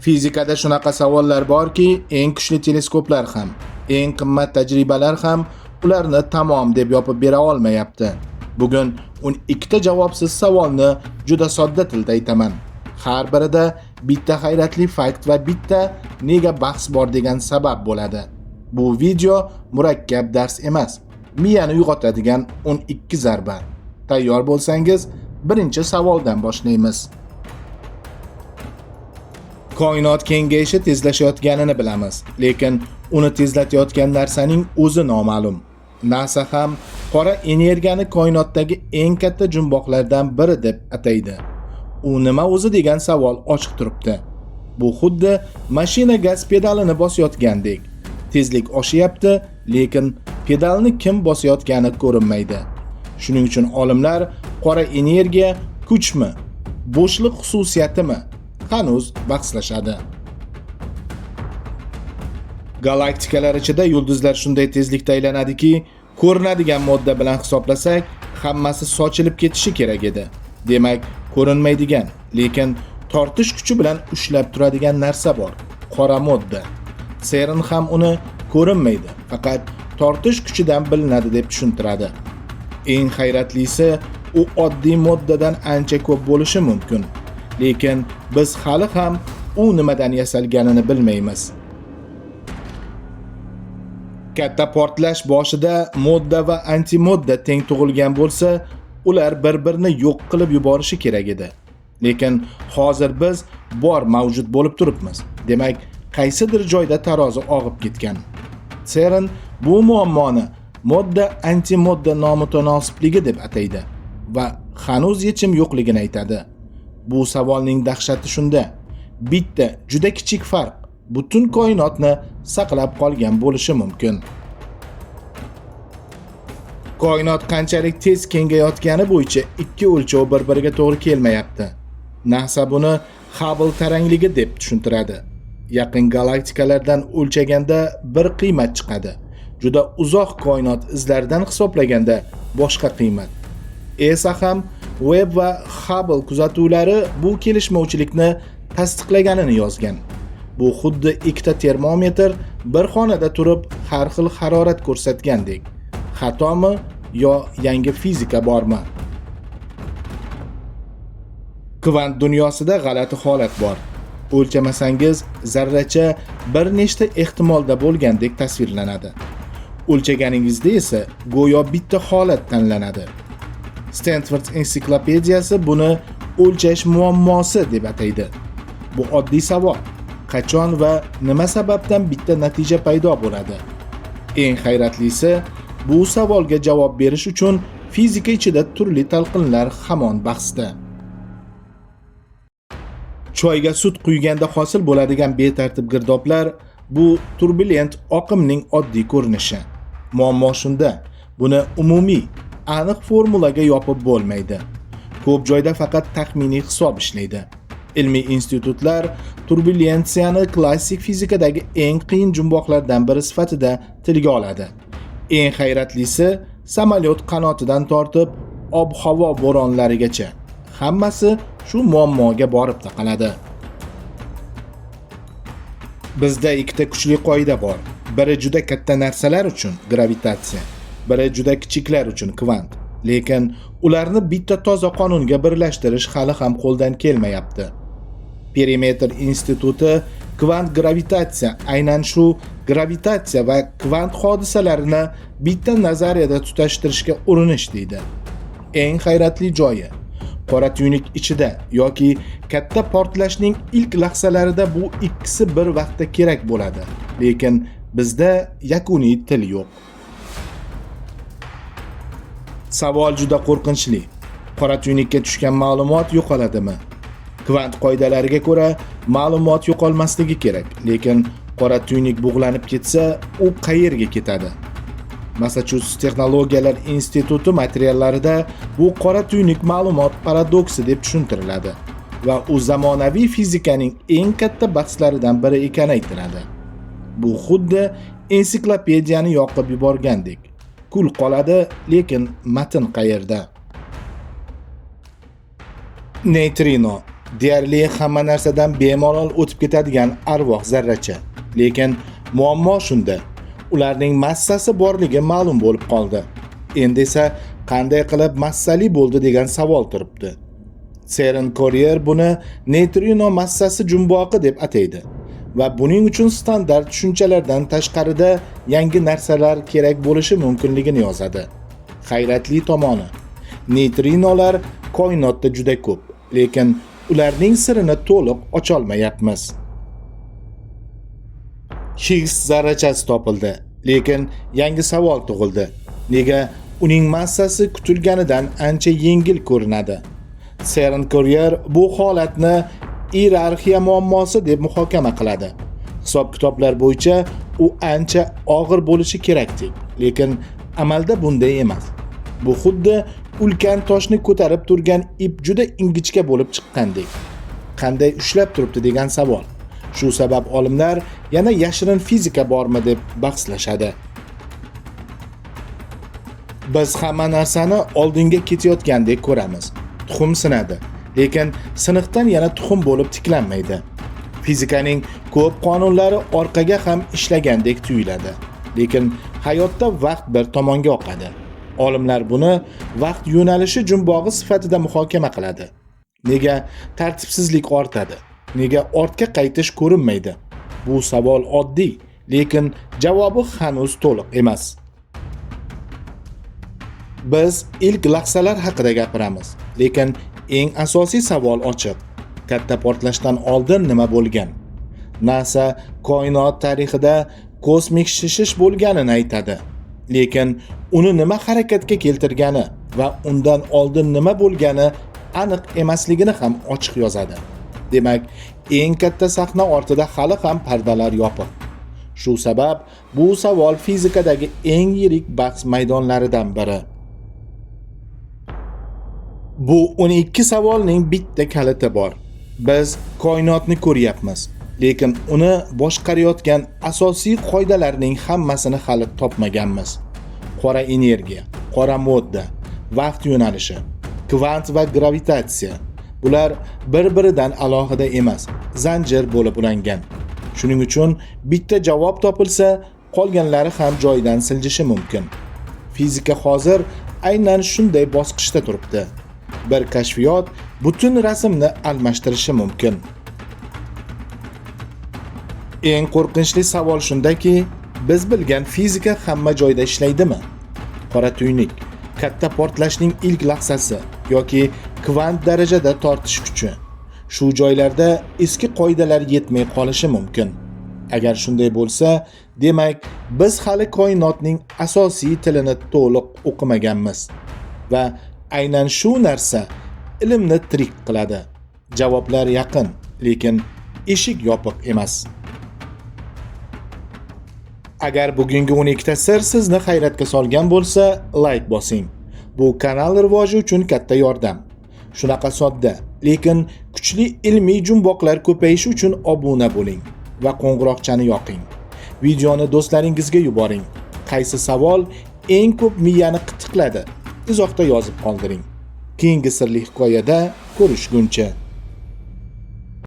Fizikada shunaqa savollar borki, eng kuchli teleskoplar ham, eng qimmat tajribalar ham ularni tamom deb yopib bera olmayapti. Bugun 12 ta javobsiz savolni juda sodda tilda aytaman. Har birida bitta hayratli fakt va bitta nega bahs bor degan sabab bo'ladi. Bu video murakkab dars emas, miyani uyg'otadigan 12 zarba. Tayyor bo'lsangiz, birinchi savoldan boshlaymiz. Koinot kengayishi tezlashayotganini bilamiz, lekin uni tezlatayotgan narsaning o'zi noma'lum. NASA ham qora energiyani koinotdagi eng katta jumboqlardan biri deb ataydi. U nima o'zi degan savol ochiq turibdi. Bu xuddi mashina gaz pedalini bosayotgandek. Tezlik oshyapti, lekin pedalni kim bosayotgani ko'rinmaydi. Shuning uchun olimlar qora energiya kuchmi, bo'shliq xususiyatimi hanuz bahslashadi. Galaktikalar ichida yulduzlar shunday tezlikda aylanadiki, ko'rinadigan modda bilan hisoblasak, hammasi sochilib ketishi kerak edi. Demak, ko'rinmaydigan, lekin tortish kuchi bilan ushlab turadigan narsa bor. Qora modda. CERN ham uni ko'rinmaydi, faqat tortish kuchidan bilinadi deb tushuntiradi. Eng hayratlisi, u oddiy moddadan ancha ko'p bo'lishi mumkin. Lekin biz hali ham u nimadan yasalganini bilmaymiz. Katta portlash boshida modda va antimodda teng tug'ilgan bo'lsa, ular bir-birini yo'q qilib yuborishi kerak edi. Lekin hozir biz bor mavjud bo'lib turibmiz. Demak, qaysidir joyda tarozi og'ib ketgan. CERN bu muammoni modda antimodda nomutanosibligi deb ataydi va hanuz yechim yo'qligini aytadi. Bu savolning dahshati shunda. Bitta juda kichik farq butun koinotni saqlab qolgan bo'lishi mumkin. Koinot qanchalik tez kengayotgani bo'yicha ikki o'lchov bir-biriga to'g'ri kelmayapti. NASA buni Hubble tarangligi deb tushuntiradi. Yaqin galaktikalardan o'lchaganda bir qiymat chiqadi. Juda uzoq koinot izlaridan hisoblaganda boshqa qiymat. ESA ham Webb va Hubble kuzatuvlari bu kelishmovchilikni tasdiqlaganini yozgan. Bu xuddi ikkita termometr bir xonada turib har xil harorat ko'rsatgandek. Xatomi yo yangi fizika bormi? Kvant dunyosida g'alati holat bor. O'lchamasangiz, zarracha bir nechta ehtimolda bo'lgandek tasvirlanadi. O'lchaganingizda esa go'yo bitta holat tanlanadi. Stanford ensiklopediyasi buni o'lchash muammosi deb ataydi. Bu oddiy savol. Qachon va nima sababdan bitta natija paydo bo'ladi? Eng hayratlisi, bu savolga javob berish uchun fizika ichida turli talqinlar hamon bahsda. Choyga sut quyganda hosil bo'ladigan betartib girdoblar bu turbulent oqimning oddiy ko'rinishi. Muammo shunda, buni umumiy, aniq formulaga yopib bo'lmaydi. Ko'p joyda faqat taxminiy hisob ishlaydi. Ilmiy institutlar turbulensiyani klassik fizikadagi eng qiyin jumboqlardan biri sifatida tilga oladi. Eng hayratlisi, samolyot qanotidan tortib ob-havo bo'ronlarigacha hammasi shu muammoga borib taqaladi. Bizda ikkita kuchli qoida bor. Biri juda katta narsalar uchun gravitatsiya, biri juda kichiklar uchun kvant. Lekin ularni bitta toza qonunga birlashtirish hali ham qo'ldan kelmayapti. Perimetr instituti kvant gravitatsiya aynan shu gravitatsiya va kvant hodisalarini bitta nazariyada tutashtirishga urinish deydi. Eng hayratli joyi, qora tuynuk ichida yoki katta portlashning ilk lahzalarida bu ikkisi bir vaqtda kerak bo'ladi. Lekin bizda yakuniy til yo'q. Savol juda qo'rqinchli. Qora tuynukka tushgan ma'lumot yo'qoladimi? Kvant qoidalariga ko'ra ma'lumot yo'qolmasligi kerak, lekin qora tuynuk bug'lanib ketsa, u qayerga ketadi? Massachusetts texnologiyalar instituti materiallarida bu qora tuynuk ma'lumot paradoksi deb tushuntiriladi va u zamonaviy fizikaning eng katta bahslaridan biri ekani aytiladi. Bu xuddi ensiklopediyani yoqib yuborgandek. Kul qoladi, lekin matn qayerda? Neytrino Deyarli hamma narsadan bemalol o'tib ketadigan arvoh zarracha. Lekin muammo shunda, ularning massasi borligi ma'lum bo'lib qoldi. Endi esa qanday qilib massali bo'ldi degan savol turibdi. CERN Courier buni neytrino massasi jumboqi deb ataydi va buning uchun standart tushunchalardan tashqarida yangi narsalar kerak bo'lishi mumkinligini yozadi. Hayratli tomoni, neytrinolar koinotda juda ko'p, lekin ularning sirini to'liq ocholmayapmiz. Higgs zarrachasi topildi, lekin yangi savol tug'ildi. Nega uning massasi kutilganidan ancha yengil ko'rinadi? CERN Courier bu holatni iyerarxiya muammosi deb muhokama qiladi. Hisob-kitoblar bo'yicha u ancha og'ir bo'lishi kerakdek, lekin amalda bunday emas. Bu xuddi ulkan toshni ko'tarib turgan ip juda ingichka bo'lib chiqqandek. Qanday ushlab turibdi degan savol. Shu sabab olimlar yana yashirin fizika bormi deb bahslashadi. Biz hamma narsani oldinga ketayotgandek ko'ramiz. Tuxum sinadi, lekin siniqdan yana tuxum bo'lib tiklanmaydi. Fizikaning ko'p qonunlari orqaga ham ishlagandek tuyuladi. Lekin hayotda vaqt bir tomonga oqadi. Olimlar buni vaqt yo'nalishi jumbog'i sifatida muhokama qiladi. Nega tartibsizlik ortadi? Nega ortga qaytish ko'rinmaydi? Bu savol oddiy, lekin javobi hanuz to'liq emas. Biz ilk lahzalar haqida gapiramiz, lekin eng asosiy savol ochiq. Katta portlashdan oldin nima bo'lgan? NASA koinot tarixida kosmik shishish bo'lganini aytadi. Lekin uni nima harakatga keltirgani va undan oldin nima bo'lgani aniq emasligini ham ochiq yozadi. Demak, eng katta sahna ortida hali ham pardalar yopiq. Shu sabab bu savol fizikadagi eng yirik bahs maydonlaridan biri. Bu 12 savolning bitta kaliti bor. Biz koinotni ko'ryapmiz, lekin uni boshqarayotgan asosiy qoidalarning hammasini hali topmaganmiz. Qora energiya, qora modda, vaqt yo'nalishi, kvant va gravitatsiya — bular bir-biridan alohida emas, zanjir bo'lib ulangan. Shuning uchun bitta javob topilsa, qolganlari ham joyidan siljishi mumkin. Fizika hozir aynan shunday bosqichda turibdi. Bir kashfiyot butun rasmni almashtirishi mumkin. Eng qo'rqinchli savol shundaki, biz bilgan fizika hamma joyda ishlaydimi? Qora tuynuk, katta portlashning ilk lahzasi yoki kvant darajada tortish kuchi. Shu joylarda eski qoidalar yetmay qolishi mumkin. Agar shunday bo'lsa, demak, biz hali koinotning asosiy tilini to'liq o'qimaganmiz. Va aynan shu narsa ilmni tirik qiladi. Javoblar yaqin, lekin eshik yopiq emas. Agar bugungi 12 ta sir sizni hayratga solgan bo'lsa, layk bosing. Bu kanal rivoji uchun katta yordam. Shunaqa sodda, lekin kuchli ilmiy jumboqlar ko'payishi uchun obuna bo'ling va qo'ng'iroqchani yoqing. Videoni do'stlaringizga yuboring. Qaysi savol eng ko'p miyani qitiqladi? Izohda yozib qoldiring. Keyingi sirli hikoyada ko'rishguncha.